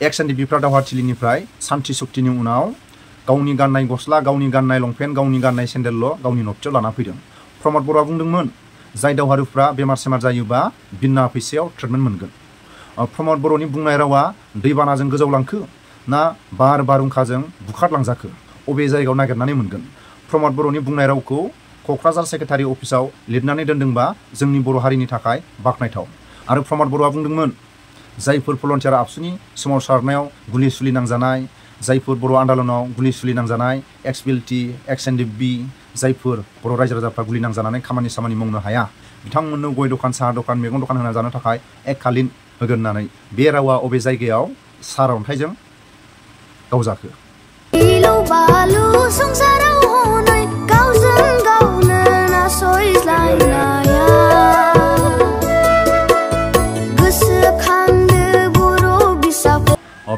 एक्स एनडिएफबिफ्रा दावहाथिलिनिफ्राय सान्थि सुक्तिनि उनाव गावनि गाननाय गस्ला, गावनि गाननाय लंपेन्ट, गावनि गाननाय सेन्देलल' गावनि नबथियाव लाना फैदों। प्रमद बर'आ बुंदोंमोन जाय दावहारुफ्रा बेमार सेमार जायोबा बिना फैसायाव ट्रिटमेन्ट मोनगोन। प्रमद बर'नि बुंनाय रावा दैबानाजों गोजावलांखो ना बार बारहुंखाजों बुखारलांजाखो अबे जायगायाव नागिरनानै मोनगोन? प्रमद बर'नि बुंनाय रावखौ क'क्राझार सेक्रेटारि अफिसाव लिरनानै दोनदोंबा जोंनि बर' हारिनि थाखाय बाख्नायथाव। आरो प्रमद बर'आ बुंदोंमोन जायफोर भलन्टियार आबसुनि सोमावसारनायाव गुलि सुलि नांजानाय, जायफोर बर' आन्दलनाव गुलि सुलि नांजानाय, एक्स बिएलटि, एक्स एनडिएफबि, जायफोर बर' रायजो राजाफ्रा गुलि नांजानानै खामानि सामानि मावनो हाया बिथांमोननो गय दखान, साहा दखान, मैगं दखान होना जानो थाखाय एककालीन होगोन होननानै बे रावा अबे जायगायाव सारअन्थाइजों गावजाखो?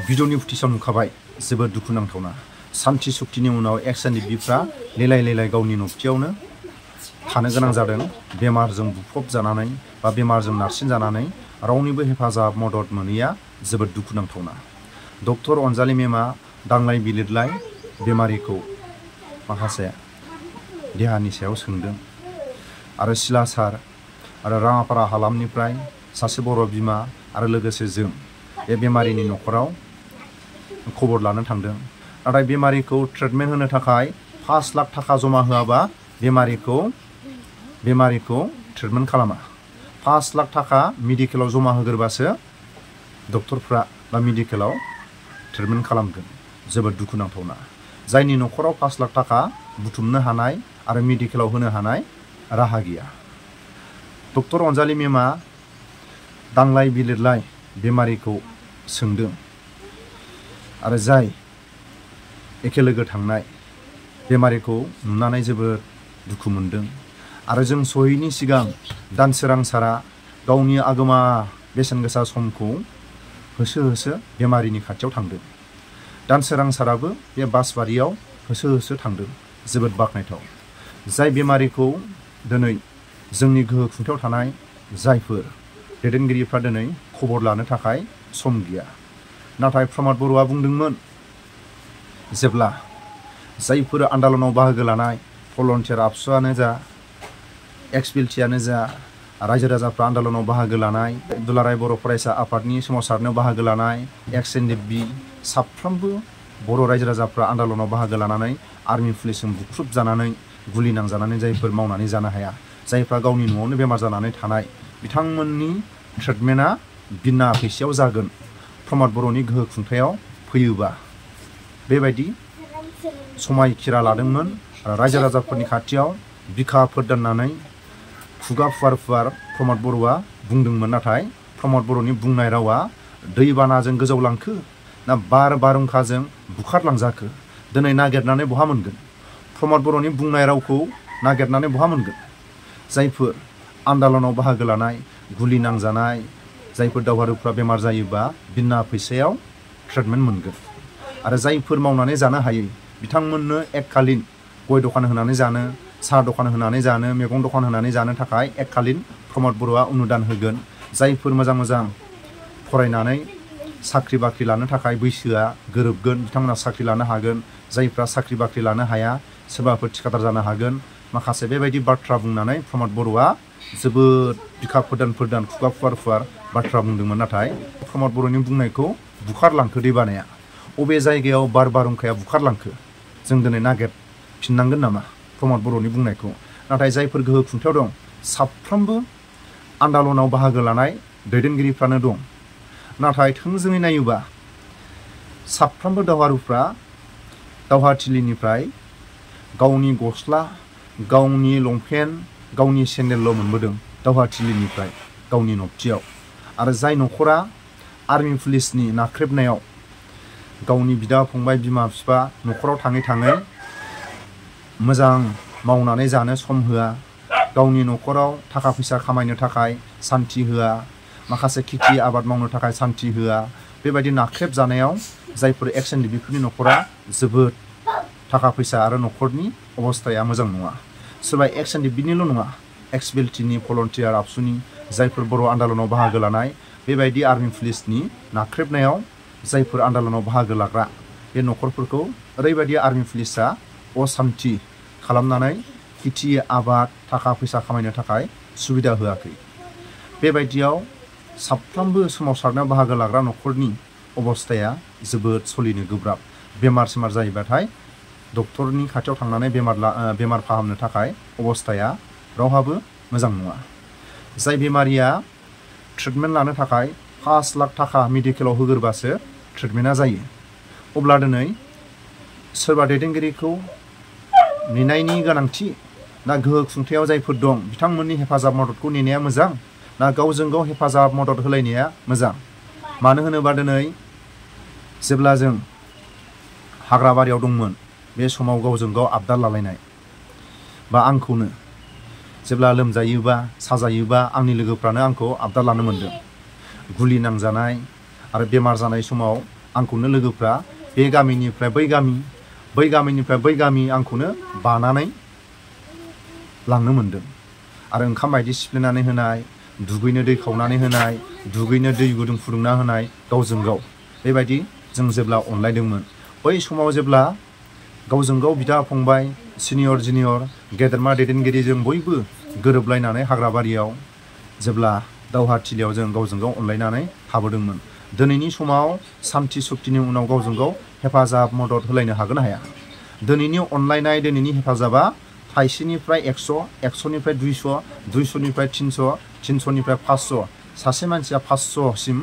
भिडिअनि फुटेजाव नुखाबाय जोबोद दुखुनांथावना। सान्थि सुक्तिनि उनाव एक्स एनडिएफबिफ्रा लेलाय लेलाय गावनि नबथियावनो थानो गोनां जादों। बेमारजों बुफब जानानै बा बेमारजों नारसिन जानानै रावनिबो हेफाजाब मदद मोनैया जोबोद दुखुनांथावना। डक्टर अनजालि मेमआ दांलाय बिलिरलाय बेमारिखौ माखासे देहानि सायाव सोंदों। आरो सिलासार आरो राङापारा हालामनिफ्राय सासे बर' बिमा आरो लोगोसे जों बे बेमारिनि न'खराव खबर लानो थांदों। नाथाय बेमारिखौ ट्रिटमेन्ट होनो थाखाय 5 लाख थाखा जमा होआबा बेमारिखौ ट्रिटमेन्ट खालामा। 5 लाख थाखा मेडिकेलाव जमा होग्रोबासो डक्टरफ्रा बा मेडिकेलाव ट्रिटमेन्ट खालामगोन। जोबोद दुखुनांथावना। जायनि न'खराव 5 लाख थाखा बुथुमनो हानाय आरो मेडिकेलाव होनो हानाय राहा गैया। डक्टर अनजालि मेमआ दांलाय बिलिरलाय बेमारिखौ सोंदों। आरो जाय एखे लोगो थांनाय बेमारिखौ नुनानै जोबोद दुखु मोनदों। आरो जों सहैनि सिगां दानसोरां सारा गावनि आगोमा बेसेन गोसा समखौ होसो होसो बेमारिनि खाथियाव थांदों। दानसोरां साराबो बे बासबारियाव होसो होसो थांदों। जोबोद बाख्नायथाव। जाय बेमारिखौ दिनै जोंनि गोहो खुंथायाव थानाय जायफोर दैदेनगिरिफ्रा दिनै खबर लानो थाखाय सम गैया। नाथाय प्रमद बर'आ बुंदोंमोन जेब्ला जायफोर आन्दलनाव बाहागो लानाय भलन्टियार आबसुआनो जा, एक्स बिएलटिआनो जा, रायजो राजाफ्रा आन्दलनाव बाहागो लानाय, दुलाराय बर' फरायसा आफादनि सोमावसारनायाव बाहागो लानाय, एक्स एनडिएफबि साफ्रोमबो बर' रायजो राजाफ्रा आन्दलनाव बाहागो लानानै आर्मि पुलिसजों बुख्रुब जानानै गुलि नांजानानै जायफोर मावनानै जानो हाया, जायफ्रा गावनि न'आवनो बेमार जानानै थानाय बिथांमोननि ट्रिटमेन्टआ बिना फैसायाव जागोन प्रमद बर'नि गोहो खुंथायाव फैयोबा। बेबायदि समायखिरा लादोंमोन। रायजो राजाफोरनि खाथियाव बिखाफोर दोननानै खुगा फुवार फुवार प्रमद बर'आ बुंदोंमोन। नाथाय प्रमद बर'नि बुंनाय रावा दैबानाजों गोजावलांखो ना बार बारहुंखाजों बुखारलांजाखो दिनै नागिरनानै बहा मोनगोन? प्रमद बर'नि बुंनाय रावखौ नागिरनानै बहा मोनगोन? जायफोर आन्दलनाव बाहागो लानाय, गुलि नांजानाय, जायफोर दावहारुफ्रा बेमार जायोबा बिना फैसायाव ट्रिटमेन्ट मोनगोन। आरो जायफोर मावनानै जानो हायै बिथांमोननो एककालीन गय दखान होनानै जानो, साहा दखान होनानै जानो, मैगं दखान होनानै जानो थाखाय एककालीन प्रमद बर'आ अनुदान होगोन। जायफोर मोजां मोजां फरायनानै साख्रि बाख्रि लानो थाखाय बैसोआ गोरोबगोन बिथांमोना साख्रि लानो हागोन। जायफ्रा साख्रि बाख्रि लानो हाया सोरबाफोर थिखादार जानो हागोन। माखासे बेबायदि बाथ्रा बुंनानै प्रमद बर'आ जोबोद बिखा फोरदान खुगा फुवार फुवार बाथ्रा बुंदोंमोन। नाथाय प्रमद बर'नि बुंनायखौ बुखारलांखो दैबानाया अबे जायगायाव बार बारहुंखाया बुखारलांखो जों दिनै नागिरफिननांगोन नामा प्रमद बर'नि बुंनायखौ? नाथाय जायफोर गोहो खुंथायाव दं साफ्रोमबो आन्दलनाव बाहागो लानाय दैदेनगिरिफ्रानो दं। नाथाय थोंजोङै नायोबा साफ्रोमबो दावहारुफ्रा दावहाथिलिनिफ्राय गावनि गस्ला, गावनि लंपेन्ट, गावनि सेन्देलल' मोनबोदों दावहाथिलिनिफ्राय गावनि नबथियाव। आरो जाय न'खरा आर्मि पुलिसनि नाख्रेबनायाव गावनि बिदा फंबाय बिमा बिफा न'खराव थाङै थाङै मोजां मावनानै जानो सम होआ, गावनि न'खराव थाखा फैसा खामायनो थाखाय सान्थि होआ, माखासे खेथि आबाद मावनो थाखाय सान्थि होआ, बेबायदि नाख्रेब जानायाव जायफोर एक्स एनडिएफबिफोरनि न'खरा जोबोद थाखा फैसा आरो न'खरनि अबस्थाया मोजां नङा। सोरबा एक्स एनडिएफबिनिल' नङा, एक्स बिएलटिनि भलन्टियार आबसुनि जायफोर बर' आन्दलनाव बाहागो लानाय बेबायदि आर्मि पुलिसनि नाख्रेबनायाव जायफोर आन्दालनाव बाहागो लाग्रा बे न'खरफोरखौ ओरैबायदि आर्मि पुलिसा असान्थि खालामनानै खेथि आबाद थाखा फैसा खामायनो थाखाय सुबिदा होआखै। बेबायदियाव साफ्रोमबो सोमावसारनायाव बाहागो लाग्रा न'खरनि अबस्थाया जोबोद सोलिनो गोब्राब। बेमार सेमार जायोबाथाय डक्टरनि खाथियाव थांनानै बेमार फाहामनो थाखाय अबस्थाया रावहाबो मोजां नङा। जाय बेमारिया ट्रिटमेन्ट लानो थाखाय 5 लाख थाखा मेडिकेलाव होगोरबासो ट्रिटमेन्टआ जायो। अब्ला दिनै सोरबा दैदेनगिरिखौ नेनायनि गोनांथि ना गोहो खुंथायाव जायफोर दं बिथांमोननि हेफाजाब मददखौ नेनाया मोजां ना गावजों गाव हेफाजाब मदद होलायनाया मोजां? मानो होनोबा दिनै जेब्ला जों हाग्राबारियाव दंमोन बे समाव गावजों गाव आबदाल लालायनाय बा आंखौनो जेब्ला लोमजायोबा साजायोबा आंनि लोगोफ्रानो आंखौ आबदाल लानो मोनदों। गुलि नांजानाय आरो बेमार जानाय समाव आंखौनो लोगोफ्रा बे गामिनिफ्राय बै गामि बै गामिनिफ्राय बै गामि आंखौनो बानानै लांनो मोनदों। आरो ओंखाम बायदि सिफ्लेनानै होनाय, दुगैनो दै खावनानै होनाय, दुगैनो दै गुदुं फुदुंना होनाय गावजों गाव बेबायदि जों जेब्ला अनलायदोंमोन बै समाव जेब्ला गावजों गाव बिदा फंबाय सिनियर जुनियर गेदेरमा दैदेनगिरिजों बयबो गोरोबलायनानै हाग्राबारियाव जेब्ला दावहाथिलियाव जों गावजों गाव अनलायनानै थाबोदोंमोन। दिनैनि समाव सान्थि सुक्तिनि उनाव गावजों गाव हेफाजाब मदद होलायनो हागोन ना हाया? दिनैनि अनलायनाय दिनैनि हेफाजाबा थाइसेनिफ्राय 100, 100निफ्राय 200, 200निफ्राय 300, 300निफ्राय 500 सासे मानसिया 500सिम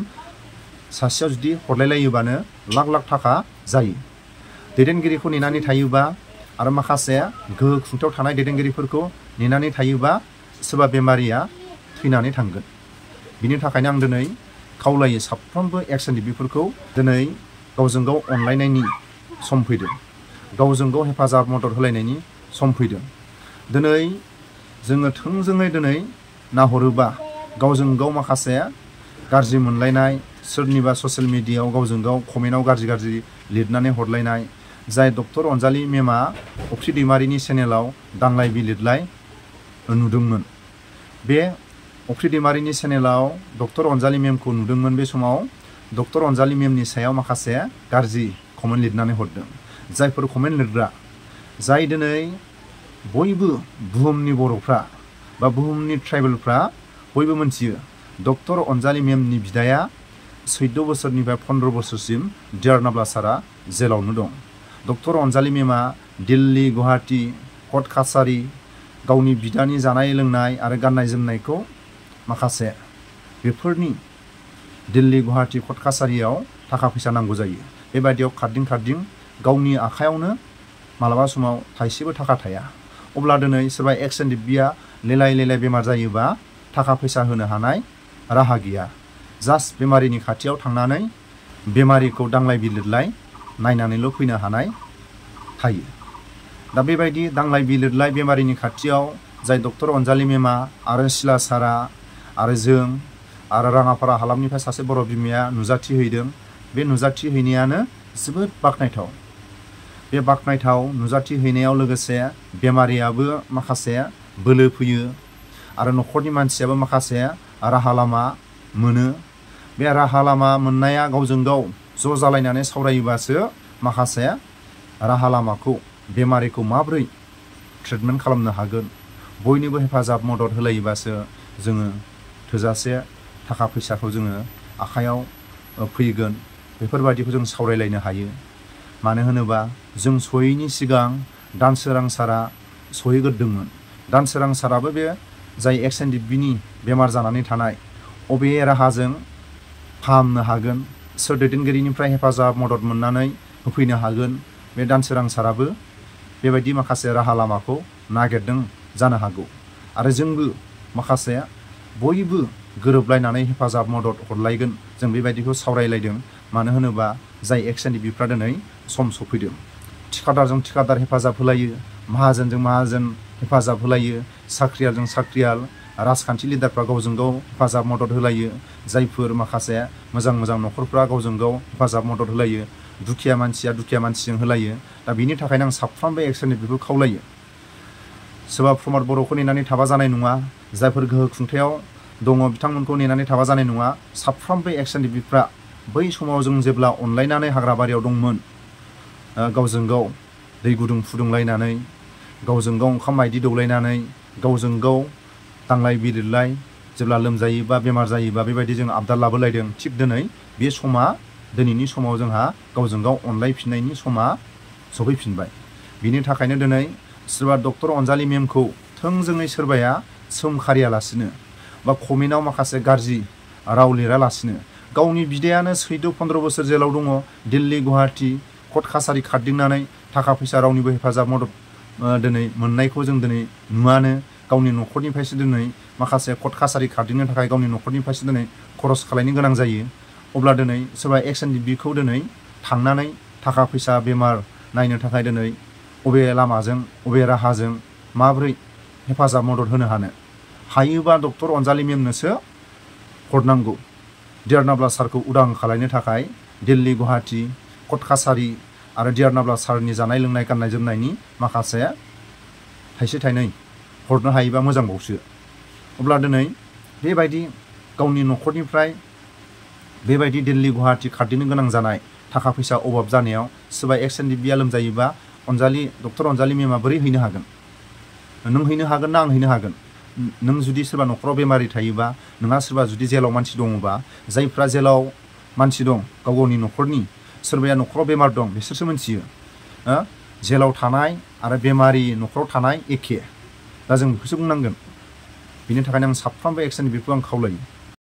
सासेयाव जुदि हरलायलायोबानो लाख लाख थाखा जायो। दैदेनगिरिखौ नेनानै थायोबा आरो माखासे गोहो खुंथायाव थानाय दैदेनगिरिफोरखौ नेनानै थायोबा सोरबा बेमारिया थैनानै थांगोन। बिनि थाखायनो आं दिनै खावलायो साफ्रोमबो एक्स एनडिएफबिफोरखौ दिनै गावजों गाव अनलायनायनि सम फैदों। गावजों गाव हेफाजाब मदद होलायनायनि सम फैदों। दिनै जोङो थोंजोङै दिनै नाहरोबा गावजों गाव माखासे गाज्रि मोनलायनाय सोरनिबा ससियेल मिडियायाव गावजों गाव कमेन्टआव गाज्रि गाज्रि लिरनानै हरलायनाय जाय डक्टर अनजालि मेमआ अख्रि दैमारिनि चेनेलाव दांलाय बिलिरलाय नुदोंमोन। बे अख्रि दैमारिनि चेनेलाव डक्टर अनजालि मेमखौ नुदोंमोन। बे समाव डक्टर अनजालि मेमनि सायाव माखासे गाज्रि कमेन्ट लिरनानै हरदों। जायफोर कमेन्ट लिरग्रा जाय दिनै बयबो बुहुमनि बर'फ्रा बा बुहुमनि ट्राइबेलफ्रा बयबो मोनथियो डक्टर अनजालि मेमनि बिदाया 14 बोसोरनिफ्राय 15 बोसोरसिम डियारनाब्ला सारा जेलावनो दं। डक्टर अनजालि मेमआ दिल्ली गुवाहाटी कर्ट कासारि गावनि बिदानि जानाय लोंनाय आरो गाननाय जोमनायखौ माखासे बेफोरनि दिल्ली गुवाहाटी कर्ट कासारियाव थाखा फैसा नांगौ जायो। बेबायदियाव खारदिं खारदिं गावनि आखायावनो मालाबा समाव थाइसेबो थाखा थाया। अब्ला दिनै सोरबा एक्स एनडिएफबिआ लेलाय लेलाय बेमार जायोबा थाखा फैसा होनो हानाय राहा गैया। जास्ट बेमारिनि खाथियाव थांनानै बेमारिखौ दांलाय बिलिरलाय नायनानैल' फैनो हानाय थायो। दा बेबायदि दांलाय बिलिरलाय बेमारिनि खाथियाव जाय डक्टर अनजालि मेमा आरो सिला सारा आरो जों आरो राङापारा हालामनिफ्राय सासे बर' बिमाया नुजाथि हैदों। बे नुजाथि हैनायानो जोबोद बाख्नायथाव। बे बाख्नायथाव नुजाथि हैनायाव लोगोसे बेमारियाबो माखासे बोलो फैयो आरो न'खरनि मानसियाबो माखासे राहा लामा मोनो। बे राहा लामा मोननाया गावजों गाव ज' जालायनानै सावरायोबासो माखासे राहा लामाखौ बेमारिखौ माब्रै ट्रिटमेन्ट खालामनो हागोन बयनिबो हेफाजाब मदद होलायोबासो जोङो थोजासे थाखा फैसाखौ जोङो आखायाव फैगोन। बेफोरबायदिखौ जों सावरायलायनो हायो। मानो होनोबा जों सहैयैनि सिगां दानसोरां सारा सहैग्रोदोंमोन। दानसोरां साराबो बे जाय एक्स एनडिएफबिनि बेमार जानानै थानाय अबे राहाजों फाहामनो हागोन सोर दैदेनगिरिनिफ्राय हेफाजाब मदद मोननानै होफैनो हागोन बे दानसोरां साराबो बेबायदि माखासे राहा लामाखौ नागिरदों जानो हागौ। आरो जोंबो माखासे बयबो गोरोबलायनानै हेफाजाब मदद हरलायगोन जों बेबायदिखौ सावरायलायदों। मानो होनोबा जाय एक्स एनडिएफबिफ्रा दिनै सम सफैदों। थिखादारजों थिखादार हेफाजाब होलायो, माहाजोनजों माहाजोन हेफाजाब होलायो, साख्रियालजों साख्रियाल राजखान्थि लिडारफ्रा गावजों गाव हेफाजाब मदद होलायो। जायफोर माखासे मोजां मोजां न'खरफ्रा गावजों गाव हेफाजाब मदद होलायो। दुखिया मानसिया दुखिया मानसिजों होलायो। दा बिनि थाखायनो आं साफ्रोमबो एक्स एनडिएफबिखौ खावलायो सोरबा प्रमद बर'खौ नेनानै थाबा जानाय नङा। जायफोर गोहो खुंथायाव दङ बिथांमोनखौ नेनानै थाबा जानाय नङा। साफ्रोमबो एक्स एनडिएफबिफ्रा बै समाव जों जेब्ला अनलायनानै हाग्रा बारियाव दंमोन, गावजों गाव दै गुदुं फुदुंलायनानै, गावजों गाव ओंखाम मायदि दौलायनानै, गावजों गाव दांलाय बिलिरलाय, जेब्ला लोमजायोबा बेमार जायोबा बेबायदि जों आबदार लाबोलायदों। थिग दिनै बे समा, दिनैनि समाव जोंहा गावजों गाव अनलायफिननायनि समा सफैफिनबाय। बिनि थाखायनो दिनै सोरबा डक्टर अनजालि मेमखौ थोंजोङै सोरबाया सोमखारियालासिनो बा कमेन्टआव माखासे गाज्रि राव लिरालासिनो, गावनि बिदायानो 14-15 बोसोर जेलाव दङ, दिल्ली गुवाहाटि कर्ट कासारि खारदिंनानै थाखा फैसा रावनिबो हेफाजाब मदद दिनै मोननायखौ जों दिनै नुवानो। गावनि न'खरनिफ्रायसो दिनै माखासे कर्ट कासारि खारदिंनो थाखाय गावनि न'खरनिफ्रायसो दिनै खरस खालायनो गोनां जायो। अब्ला दिनै सोरबा Ndfbखौ दिनै थांनानै थाखा फैसा बेमार नायनो थाखाय दिनै अबे लामाजों अबे राहाजों माबोरै हेफाजाब मदद होनो हायोबा डक्टर अनजालि मेमनोसो हरनांगौ। डियार नाब्ला सारखौ उदां खालायनो थाखाय दिल्ली गुवाहाटि कर्ट कासारि आरो डियार नाब्ला सारनि जानाय लोंनाय गाननाय जोमनायनि माखासे थाइसे थाइनै हरनो हायोबा मोजांबावसो। अब्ला दिनै बेबायदि गावनि न'खरनिफ्राय बेबायदि दिल्ली गुवाहाटि खारदिंनो गोनां जानाय थाखा फैसा अभाब जानायाव सोरबा Ndfbआ लोमजायोबा डक्टर अनजालि मेमा बोरै हैनो हागोन? नों हैनो हागोन ना आं हैनो हागोन? नों जुदि सोरबा न'खराव बेमारि थायोबा, नोंहा सोरबा जुदि जेलाव मानसि दङबा, जायफ्रा जेलाव मानसि दं गाव गावनि न'खरनि, सोरबाया न'खराव बेमार दं, बिसोरसो मिथियो। जेलाव थानाय आरो बेमारि न'खराव थानाय एखे। दा जों बेखौसो बुंनांगोन। बिनि थाखायनो आं साफ्रोमबो Ndfbखौ आं खावलायो।